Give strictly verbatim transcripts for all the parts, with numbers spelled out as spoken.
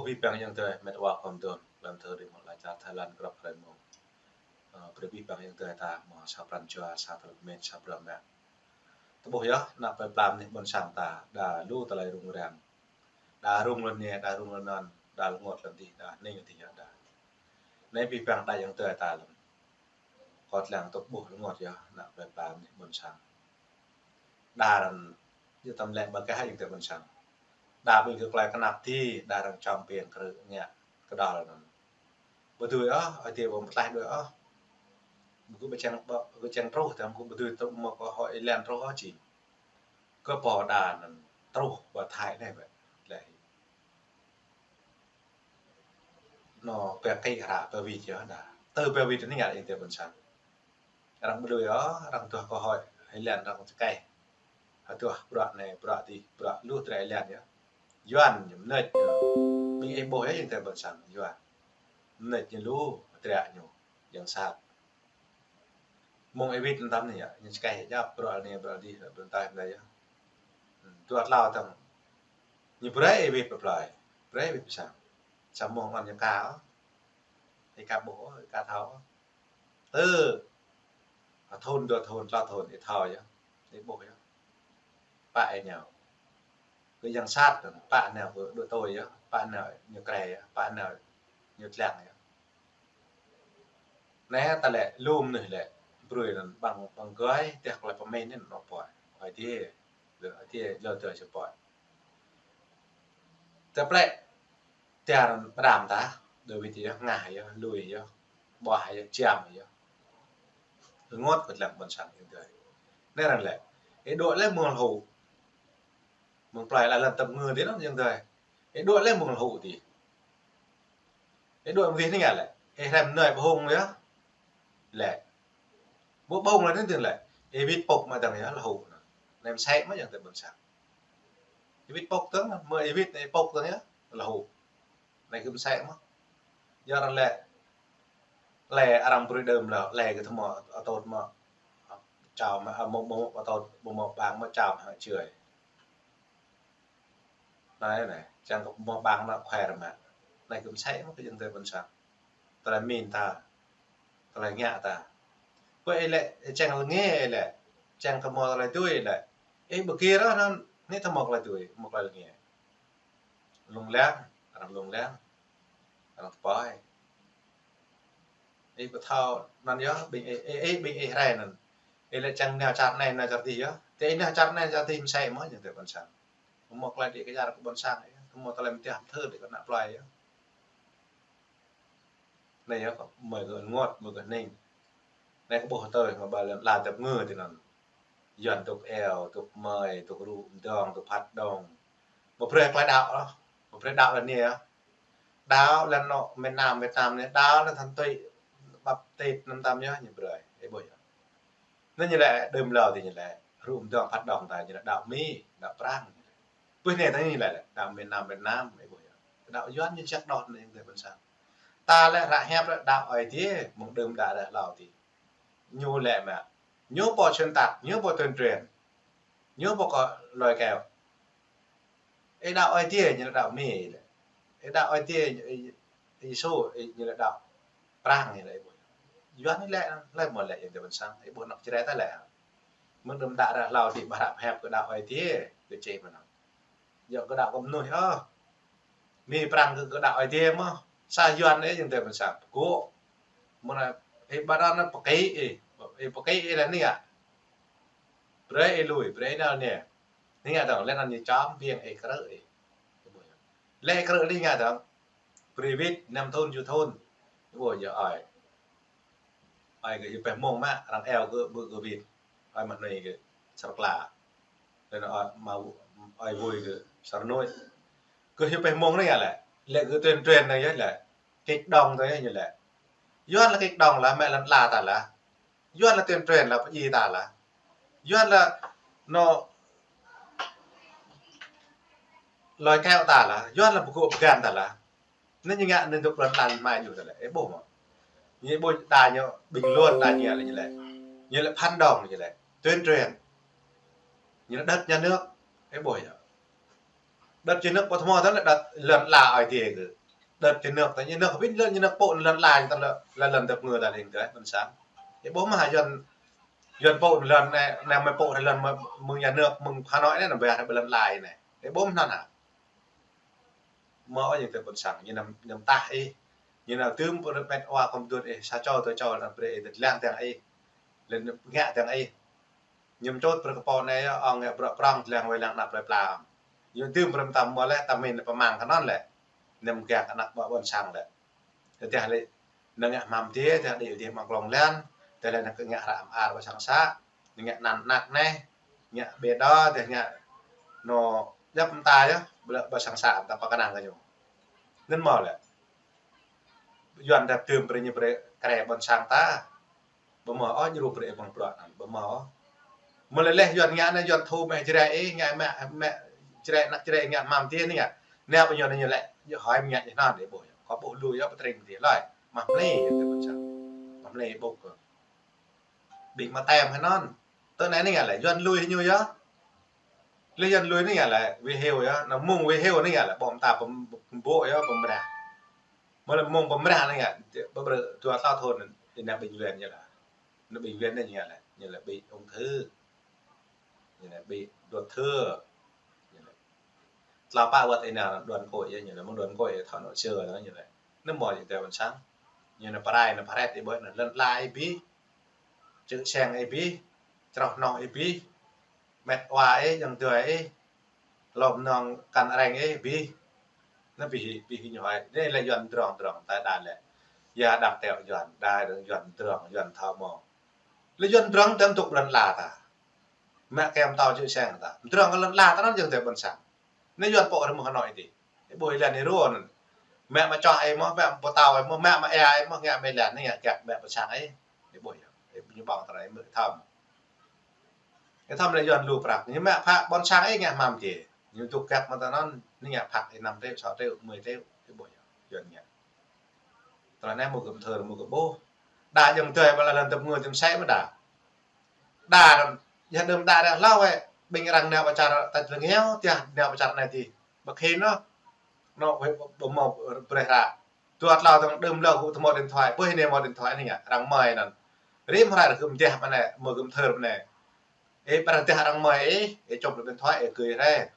Abih bang ayŏng adơi mĕt wa khŏm dŏng, lăm thơ rĭm hmâo laĭ čar Thái Lan grăp hrơi mông. Ơ, brơi abih bang ayŏng adơi ta hmâo sa pran jua, sa tơlơi pơmĭn, sa bruă mă. Tơƀuh yơh, ană plơi pla mơnuih ƀôn sang ta, đa lu tơlơi rŭng răng. Đa rŭng lŏn anai, đa rŭng lŏn anŭn, đa rơngot lŏn adih, đa hning lŏn adih yơh đa. Anai abih bang đa ayŏng adơi ta lăm kŏt lăng tơƀuh rơngot yơh, ană plơi pla mơnuih ƀôn sang. Đa arăng, yua tơlơi lĕ ƀă kơ hai ayŏng adơi ƀôn sang. Đa ƀing gơ̆ tơlơi kơnăp adih, đa arăng čăm pĭn krư̆ ngă kơđăl anŭn. Ƀu dưi ôh, Ơi Adai ƀu pơtlaih đuaĭ ôh. Ƀu kơ ƀu čang, ƀu, ƀu čang truh, tơdah ƀu dưi truh mơ̆ kơ hơi len truh ôh či. Kơ pô đa anŭn truh ƀă thai anai ƀĕ. Lĕ. Anŭn pĕ kĭ hră pĕ wĭt yơh đa. Tơ pĕ wĭt anai ngă ayŏng adơi ƀôn sang. Arăng ƀu dưi ôh, arăng tuah kơ hơi, hơi len arăng čơkeh. Hơduah bruă anai, bruă adih, bruă lu tơlơi len yơh. Yuan ñu mơneč ñu. Ƀing ih ƀuh yơh ayŏng adơi ƀôn sang, Yuan. Mơneč ñu lu, tơlơi ñu, yang sat. Mơ̆ng ih wĭt anŭn tăm anai yơh, ñu čơkeh djăp bruă anai, bruă adih, bruă tơnah anai yơh. Hmm, dua tlâo tơ̆ng. Ñu brơi ih wĭt pơplơi, brơi ih wĭt pơ sang. Samơ̆ mơ̆ng anŭn ñu ka ôh. Ih ka ƀuh ôh, ih ka thâo ôh. Tơ, ơ, thŭn, dua thŭn, tlâo thŭn, ih thâo yơh, ih ƀuh yơh. Pă ih nao. Kơ yang sat, pă nao kơ đuaĭ tui yơh, pă nao ñu kreh yơh, pă nao ñu tlăng yơh. Anai ta lĕ lu mơnuih lĕ, brơi anŭn ƀăng, ƀăng gơi, tơdah tơlơi pơmĭn anŭn anŏ pơhiăp. Ơi Adai, Ơi Adai, lơ tơ čơpơhiăp. Tơplĕ, tơdah pơđam ta, đơ wĭt yơh, ngă yơh, lui yơh, ƀuah yơh, čăm yơh. Rơngot kơ lăng ƀôn sang ayŏng adơi. Anai arăng lĕ, ih dŏ lĕ mơ̆ng hlŭ. Mơ̆ng plơi lĕ lăm tơm ngư adih anŭn ayŏng adơi. Ih dŏ lĕ mơ̆ng hlŭ adih. Ih dŏ mơ̆ng adih anai ngă lĕ. Ih hrăm nai ƀơhung yơh. Lĕ. Ƀu ƀơhung lĕ anŭn tơ̆ng lĕ. Ih wĭt pŏk mă dơ̆ng yơh hlŭ anŭn. Anai mơsĕ mơ̆ ayŏng adơi ƀôn sang. Ih wĭt pŏk dơ̆ng, mơ̆ ih wĭt anai pŏk dơ̆ng yơh hlŭ. Anai kơ mơsĕ mơ̆. Yua anŭn lĕ, lĕ arăng brơi đơm lĕ, lĕ kơ tơmŏ atôt mơ̆. Čao mă, a, mơ̆, mơ̆, atôt, mơ̆, mơ̆ ƀang mơ̆ čao hăng čư̆. Anai, anai, čang kơ mơ̆ ƀang anŭn khua rơmă. Anai kơ mơsĕ mơ̆ kơ ayŏng adơi ƀôn sang. Tơlơi pơmĭn ta. Tơlơi ngă ta. Pơ ih lĕ, ih čang lơnge ih lĕ. Čang kơ mơ̆ tơlơi tui ih lĕ. Ih ƀu kir ôh anŭn, anai tơmŏ tơlơi tui, mơ̆ tơlơi lơnge. Lông lăng, arăng lông lăng, arăng tơpai. Ih ƀu thâo anŭn yơh, ƀing ih, ih, ih, ƀing ih rai anŭn. Ih lĕ čang nao čar anai, nao čar adih yơh. Tơ ih nao čar anai, čar adih mơsĕ mơ̆ ayŏng adơi ƀôn sang. Mơ̆ tơlơi đĭ kơ čar kơ ƀôn sang yơh. Mơ̆ tơlơi mơtiah mơthưr đĭ kơ ană plơi yơh. Anai yơh, mơi kơ rơngot, mơi kơ hning. Anai kơ ƀuh tơi, mơ̆ ƀă lăm lăn tơm ngư adih anŭn. Yuan tŭk eo, tŭk mơi, tŭk rŭ mơdơ̆ng, tŭk phat đŏng. Mơ̆ brơi tơlơi đaŏ ôh. Mơ̆ brơi đaŏ lĕ anai yơh. Đaŏ lĕ anŏ miền Nam, Việt Nam anai, đaŏ lĕ than tui baptis anŭn tăm yơh, ñu brơi. Ih ƀuh yơh. Anŭn ñu lĕ đưm hlâo adih ñu lĕ. Rŭ mơdơ̆ng phat đŏng ta ñu lĕ đaŏ Mi, đaŏ Prang. Ƀuh anai ta ñu lĕ, đaŏ miền Nam, Việt Nam, ih ƀuh yơh. Đaŏ Yuan ñu čăk đôč anai ayŏng adơi ƀôn sang. Ta lĕ hră hiăp lĕ đaŏ Ơi Adai, mơ̆ng đưm đă ră hlâo adih. Ñu lĕ mă. Ñu pô xuyên tạc, ñu pô tuyên truyền. Ñu pô kơ lôi kéo. Ih đaŏ Ơi Adai, ñu lĕ đaŏ Mi lĕ. Ih đaŏ Ơi Adai, ih, ih Yêsu, ih, ñu lĕ đaŏ Prang ñu lĕ ih ƀuh. Yuan anai lĕ, lĕ mơ̆ lĕ ayŏng adơi ƀôn sang, ih ƀuh anŏ čơrĕ ta lĕ. Mơ̆ng đưm đă ră hlâo adih ƀă hră hiăp kơ đaŏ Ơi Adai, kơ čih mơ̆n. Yua kơ đaŏ kơ mơnuih ôh. Mi Prang kơ, kơ đaŏ Ơi Adai mơ̆. Sa Yuan ih ayŏng adơi ƀôn sang. Kơ. Mơ̆ anai, ih ƀă anŭn pơkĭ ih. Ih pơkĭ ih lĕ anai ngă. Brơi ih lui, brơi ih nao anai. Anai ngă dơ̆ng, lĕ anŭn ñu čăm biang ih krư̆ ih. Lĕ ih krư̆ anai ngă dơ̆ng. Brơi wĭt năm thŭn, tơjuh thŭn. Ih ƀuh yơh ơi. Ơi kơ hyu pĕh mông mă, arăng eo kơ ƀu kơ wĭt. Ơi mă anai kơ Sar Kla. Lĕ anŭn ơi mă, ơi Vui kơ Sar Nuih. Kơ hyu pĕh mông anai ngă lĕ. Lĕ kơ tuyên truyền anai yơh lĕ. Kích động anai yơh ñu lĕ. Yuan lĕ kích động lah, mă lŏn ala ta lah. Yuan lĕ tuyên truyền lah, pơdjai ta lah. Yuan lĕ anŏ lôi kéo ta lah. Yuan lĕ pơgŏ pơgăn ta lah. Anai ñu ngă anŭn tŭk lŏn ala mă ñu ta lĕ. Ih ƀuh mơ̆. Ñu ƀuh đa ñu bình luận đa ñu lĕ ñu lĕ. Ñu lĕ phản động ñu lĕ. Tuyên truyền. Ñu lĕ đất nhà nước. Ih ƀuh yơh. Đợt nhà nước pơtmô tơl đợt lŏn ala ai tiê kơ. Đợt nhà nước ta nhà nước pin lŏn nhà nước pô lŏn ala ta lŏn, lŏn tơpơngư ta lĕ tơ ƀôn sang. Ih ƀuh mơ̆ Yuan, Yuan pô lŏn anai, anai mơ̆ pô lŏn mơ̆ng nhà nước mơ̆ng Hà Nội anai, anăm ƀiă lŏn ala anai. Ih ƀuh mơ̆ anŭn hă? Mơ̆ ôh ñu tơ ƀôn sang, ñu anăm, ñu anăm tah ih. Ñu anăm tơm pơrơpet wa kơmdut ih, sa čô tơ čô anăm brơi ih, tơdlăng tơng ih. Lĕ ngă tơng ih. Ñu mơčut brơi kơ pô anai yơh, ong ngă bruă prong, tơdlăng wai lăng anăp plơi pla. Ñu tơm brơi mơtam mơ̆ lĕ, tơm min pơmang kơ anŭn lĕ. Ñu mơgak anăp ƀôn sang lĕ. Tơdah lĕ, ñu ngă hmam tiê, tơdah đĭ tiê mơ̆ng klông lăn, tơdah lĕ ñu ngă hră mơar ƀơi sang sa, ñu ngă anăn anăk anai, ngă bê đô, tơdah ngă anŏ djăp mơta yơh, ƀơi, ƀơi sang sa, ta pơkơnang kơ ñu. Anŭn mơ̆ lĕ. Yuan dap tơm brơi ñu brơi kre ƀôn sang ta. Ƀu mơ̆ ôh ñu rup brơi ƀơ̆ng bruă anŭn, ƀu mơ̆ ôh. Mơ̆ lĕ leh Yuan ngă anai Yuan thu mĕ Jrai ih, ngă mĕ, mĕ Jrai anăk Jrai ngă hmam tiê anai ngă. Anai ƀu ñu anai ñu lĕ, ñu hơi ngă ñu anŭn dih ƀuh. Kâo ƀuh lui yơh pơtring tiê lơi. Mă mlei yơh tơ ƀôn sang. Mă mlei ƀuh kơ. Ƀing mă tem hơi anŭn. Tơ anai anai ngă lĕ Yuan lui ñu yơh. Lĕ Yuan lui anai ngă lĕ wih hyu yơh. Anŭn mơ̆ng wih hyu anai ngă lĕ ƀô̆ mơta pơm-, pơm-, ƀô̆ yơh pơmrah. Mơ̆ lĕ mơ̆ng pơmrah anai ngă, ƀu brơi dua tlâo thŭn, ih nao bệnh viện ñu lĕ. Nao bệnh viện anai ñu lĕ, ñu lĕ bị ung thư. Ñu lĕ bị ruột thừa. Ñu lĕ. Tlâo pă wơ̆t ih nao đoàn khối yơh, ñu lĕ mơ̆ng đoàn khối thâo anŏ sơ anŭn ñu lĕ. Anŭn mơ̆ ñu tơ ƀôn sang. Ñu anŭn pơrai, anŭn pơrai ti ƀơi anŭn lŏn ala ih abih. Čư̆ seng ih abih. Čroh nong ih abih. Mĕt wa ih, ayŏng adơi ih, lŏm nong kăn areng ih, abih. Anŭn abih, abih ñu hơi. Anai lĕ Yuan drŏng drŏng, ta đa lĕ. Ya đăng teo Yuan, đa Yuan drŏng, Yuan thâo mơ̆. Lĕ Yuan drŏng tơm tŭk lŏn ala ta. Mă kem tâo čư̆ seng ta. Drŏng lŏn ala ta anŭn ayŏng adơi ƀôn sang. Anai Yuan pô rơmơ̆ Hà Nội dih. Ih ƀuh ih lĕ anai ruă anŭn. Mă mơčoh ih mơ̆, mă pơtao ih mơ̆, mă mơia ih mơ̆, ngă mơ̆ lĕ anai ngă kăk mă ƀôn sang ih. Ih ƀuh yơh. Ih ƀuh ñu ƀơ̆ng tơlơi mơ̆ thâo. Ih thâo lĕ Yuan lu prăk. Ñu mă phă ƀôn sang ih ngă hmam tiê. Ñu dŏ kăk mơ̆ tơ anŭn, anai ngă phă ih năm triệu, sáu triệu, mười triệu. Ih ƀuh yơh. Yuan ngă. Tơlơi anai mơ̆ gơ̆ mơthơr mơ̆ gơ̆ ƀuh. Đa ayŏng adơi ƀă lŏn tơpơngư tơm sĕ mơ̆ đa. Đa, yơh đơm đa đa hlâo wĕ, ƀing arăng nao pơ čar ta tơlơi ngiao, tiah nao pơ čar anai dih. Ƀă khĭn anŭn, anŏ wĕ ƀu mơ̆ brơi hră. Dua tlâo thŭn đơm hlâo gơ̆ tơmŏ điện thoại, ƀơi anai mơ̆ điện thoại anai ngă, arăng mơi anŭn. Rĭm hrơi arăng gơ̆ mơdiah mơ̆ anai, mơ̆ gơ̆ mơthơr mơ̆ anai. Ih ƀă arăng mơi ih, ih čŏp lĕ điện thoại, ih gơi rai.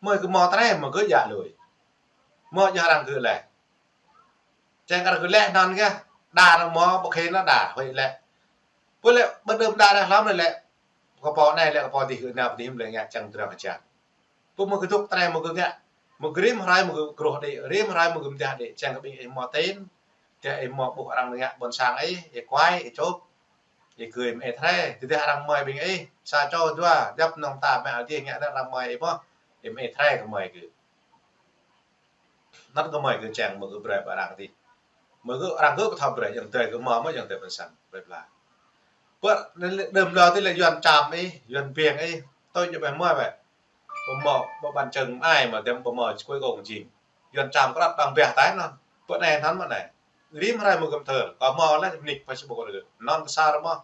Mơi gơ̆ mơ̆ tơrai, mơ̆ gơ̆ djă lui. Mơ̆ djă arăng gơ̆ lĕ. Čang kar gơ̆ lĕ anŭn kơ. Đa anŭn mơ̆ ƀu khĭn anŭn đa, hơi lĕ. Pô lĕ ƀơ̆ đơm đa đa hlâo lĕ. Kơ pô anai lĕ kơ pô dih gơ̆ nao pơ dih lĕ ngă čang drŏng čang. Pô mơ̆ gơ̆ dŏ tơrai mơ̆ gơ̆ ngă. Mơ̆ gơ̆ rĭm hrơi mơ̆ gơ̆ gruh đĭ, rĭm hrơi mơ̆ gơ̆ mơdiah đĭ, čang kơ ƀing ih mơ̆ tin. Tiah ih mơ̆ ƀuh arăng ngă ƀôn sang ih, ih kuai, ih čŏp. Ih gơi mơ̆ ih tơrai, tơdah arăng mơi ƀing ih, sa čô dua, djăp nong ta mă adih ngă anŭn arăng mơi ih mơ̆, ih mơ̆ ih tơrai kơ mơi gơ̆. Anŭn kơ mơi gơ̆ čang mơ̆ gơ̆ brơi ƀă arăng dih. Mơ̆ gơ̆ arăng gơ̆ pơthâo brơi ayŏng adơi gơ̆ mơ̆ mơ̆ ayŏng adơi ƀôn sang brơi pla. Pơ đơm hlâo dih lĕ Yuan čăm ih, Yuan biêng ih, tui ñu ƀĕ mơi ƀĕ. Pơmơ̆, pơmơ̆ ƀăn čơ̆ng ai mơ̆ tơm pơmơ̆ čơkui kông jing. Yuan čăm kơrat ƀăng biah tai anŭn. Pơ anai anŭn mơ̆ anai. Rĭm hrơi mơ̆ gơ̆ mơthơr. Kơ mơ̆ lĕ mơnik Facebook kơ arăng gơ̆. Anŭn kơ sar mơ̆.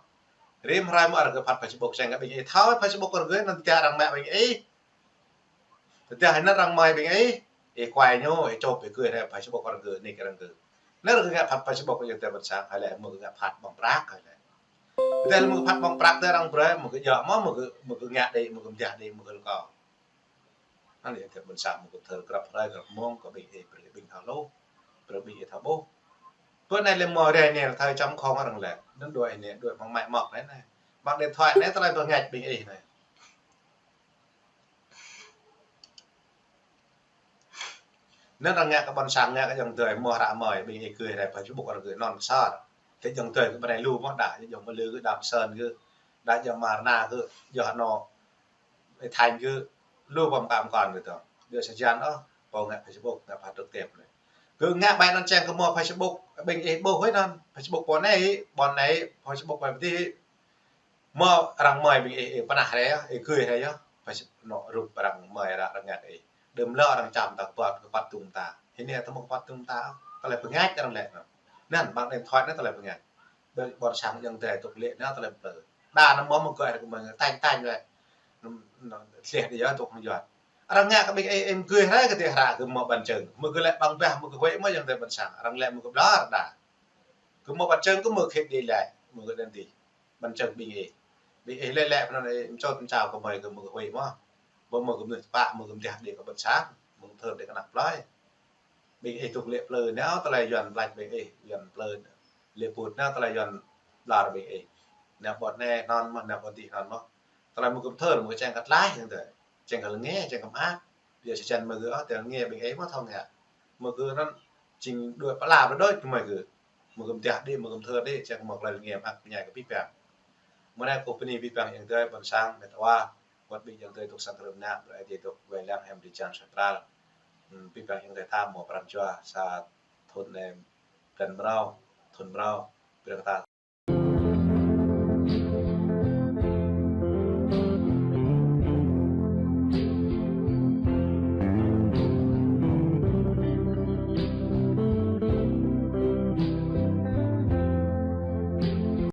Rĭm hrơi mơ̆ arăng gơ̆ phat Facebook čang kơ ƀing ih thâo Facebook kơ arăng gơ̆ anŭn tiah arăng mă ƀing ih. Tơdah anŭn arăng mơi ƀing ih, ih kuai ñu, ih čŏp ih gơi rai Facebook kơ arăng gơ̆, nik kơ arăng gơ̆. Anŭn arăng gơ̆ ngă phat Facebook kơ ayŏng adơi ƀôn sang, hai lĕ mơ̆ gơ̆ ngă phat ƀơ̆ng prăk, hai lĕ. Tơdah mơ̆ gơ̆ phat ƀơ̆ng prăk tơdah arăng brơi, mơ̆ gơ̆ djă mơ̆, mơ̆ gơ̆, mơ̆ gơ̆ ngă đĭ, mơ̆ gơ̆ mơdiah đĭ, mơ̆ gơ̆ rơkâo. Anŭn ayŏng adơi ƀôn sang mơ̆ gơ̆ thơr grăp hrơi grăp mông kơ ƀing ih, brơi ƀing thâo lu, brơi ƀing ih thâo ƀuh. Pơ anai lĕ mơ̆ rai anai thâo čăm khŏng arăng lĕ. Anŭn đuaĭ anai, đuaĭ mơ̆ng mai mơ̆ anai anai. Mơ̆ng điện thoại anai tơlơi pơngač ƀing ih anai. Anŭn arăng ngă kơ ƀôn sang ngă kơ ayŏng adơi mơ̆ hră mơi ƀing ih gơi rai Facebook arăng gơ̆ anŭn kơ sar. Tơ ayŏng adơi gơ̆ ƀơi anai lu mơ̆ đa, ayŏng mơ̆ lu gơ̆ Đàm Sơn gơ̆, đa ayŏng Marna gơ̆, ayŏng anŏ Ih Thanh gơ̆, lu ƀăm kam kon gơ̆ tơ̆ng. Ƀiă sa jan ôh, pô ngă Facebook, ngă phat trực tiếp anai. Gơ̆ ngă ƀai anŭn čang kơ mơ̆ Facebook, ƀing ih ƀuh hơi anŭn. Facebook pô anai, ƀôn anai, Facebook ƀai pơtih. Mơ̆ arăng mơi ƀing ih, ih pơnah rai yơh, ih gơi rai yơh. Pas anŏ rup arăng mơi arăng, arăng ngă kơ ih. Đơm hlâo arăng čăm ta kơpăt, kơpăt tum ta. Hơnai ta mơ̆ kơpăt tum ta. Tơlơi pơngač arăng lĕ anŭn. Anŭn, ƀăng điện thoại anŭn tơlơi pơngač. Ƀôn sang ayŏng adơi tŭk lĕ anŭn tơlơi plư. Đa anŭn mơ̆ mơ̆ gơ̆ arăng mơi tañ tañ lĕ. Anŭn, anŭn, leh đĭ yơh tŭk anŭn yơh. Arăng ngă kơ ƀing ih, ih mơgơi hrơi kơ tih hră kơ mơ̆ ƀăn čơ̆ng. Mơgơi lĕ ƀăng bah, mơgơi huĭ mơ̆ yang tơi ƀăn sang. Arăng lĕ mơgơi ƀlŏr đa. Kơ mơ̆ ƀăn čơ̆ng kơ mơ̆ khĭt đĭ lĕ, mơgơi đen tih. Ƀăn čơ̆ng ƀing ih. Ƀing ih lĕ lĕ pơnăn ih mơčot mơčao kơ mơ̆ kơ mơgơi huĭ mơ̆. Ƀơ mơgơi mơ̆ tơpă, mơgơi mơ̆ tih đĭ kơ ƀăn sang. Mơgơi thơr đĭ kơ anăp plơi. Ƀing ih tŭk lĕ plơi nao tơlơi Yuan ƀlăč ƀing ih, Yuan plơi lĕ put nao tơlơi Yuan ƀlŏr ƀing ih. Nao ƀôn anai anŭn mơ̆, nao ƀôn tih anŭn mơ̆. Tơlơi mơgơi thơr mơgơi čang kơ tlaih yang tơi. Čang kơ lơnge, čang kơ mơak. Yua čơčăn mơgơi ôh, tơlơi lơnge ƀing ih mơ̆ thâo ngă. Mơgơi anŭn jing đuaĭ pla ƀlŏr đôč kơ mơgơi. Mơgơi tih đĭ, mơgơi thơr đĭ, čang kơ mơ̆ tơlơi lơnge mơak pơñai kơ pih pang. Mơ̆ anai kơ pơni pih pang yang tơi ƀăn sang, mĕt wa. Wơ̆t ƀing yang tơi tŭk sang krơm nă, brơi Ơi Adai tŭk wai lăng hăm ri čan sat pral. Hmm, pih pang yang tơi tha mơ̆ pran jua sa thŭn anai, blan mrâo, thŭn mrâo, brơi kơ ta